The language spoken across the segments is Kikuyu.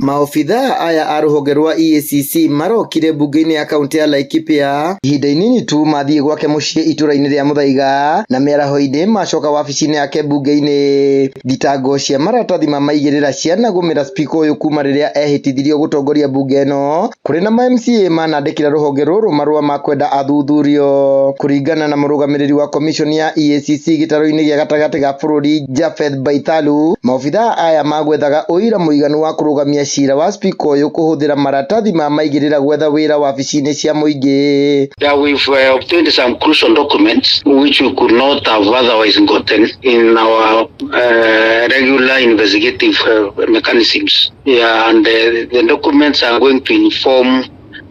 Maobithaa aya a rũhonge rwa EACC marokire mbunge-inĩ ya kaunti ya Laikipia ihinda inini tu mathiĩ gwake mũciĩ itũra-inĩ rĩa Muthaiga na mĩaraho-inĩ macoka wabici-inĩ yake mbunge-inĩ. Thitango cia maratathi ma maigĩrĩra cianagũmĩra spika ũyũ kuma rĩrĩa ehĩtithirio gũtongoria mbunge ĩno kũrĩ na ma MCA manandĩkĩra rũhonge rũrũ marũa ma kwenda athuthurio. Kũringana na mũrũgamĩrĩri wa commission ya EACC gĩtarũ-inĩ gĩa gatagatĩ ga bũrũri Japheth Baithalu, maobithaa aya magwethaga ũira mũiganu wa kũrũgamia cira wa spika ũyũ kũhũthĩra maratathi ma maigĩrĩra gwetha wĩra wabici-inĩ cia mũingĩ. Yeah, we've obtained some crucial documents which we could not have otherwise gotten in our regular investigative mechanisms. Yeah, and the documents are going to inform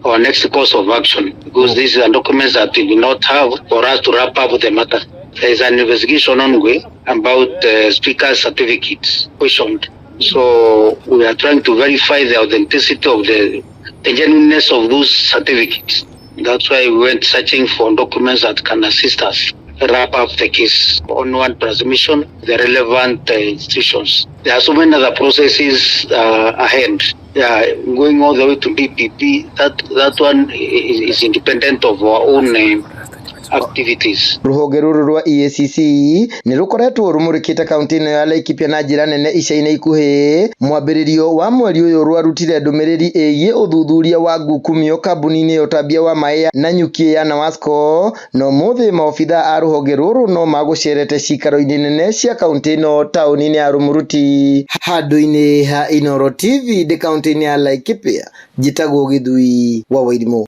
our next course of action because these are documents that we do not have for us to wrap up the matter. There is an investigation ongoing about speaker's certificates questioned. So we are trying to verify the authenticity of the genuineness of those certificates. That's why we went searching for documents that can assist us wrap up the case onward transmission, the relevant institutions. There are so many other processes ahead. Yeah, going all the way to DPP, that one is independent of our own activities. Rũhonge rũrũ rwa EACC nĩ rũkoretwo rũmũrĩkĩte kaunti ĩno ya Laikipia na njĩra nene ica-inĩ ikuhĩ. Mwambĩrĩrio wa mweri ũyũ rwarutire ndũmĩrĩri ĩgiĩ ũthuthuria wa ngukumio kambuni-inĩ ya ũtambia wa maĩ na nyuki ya Nawasco, na ũmũthĩ maobithaa a rũhonge rũrũ no magũcerete cikaro-inĩ nene cia kaunti ĩno taũni-inĩ ya Rumuruti. Handũ-inĩ ha Inooro TV ndĩ kaunti-inĩ ya Laikipia, njĩtagwo Gĩthui wa Wairimũ.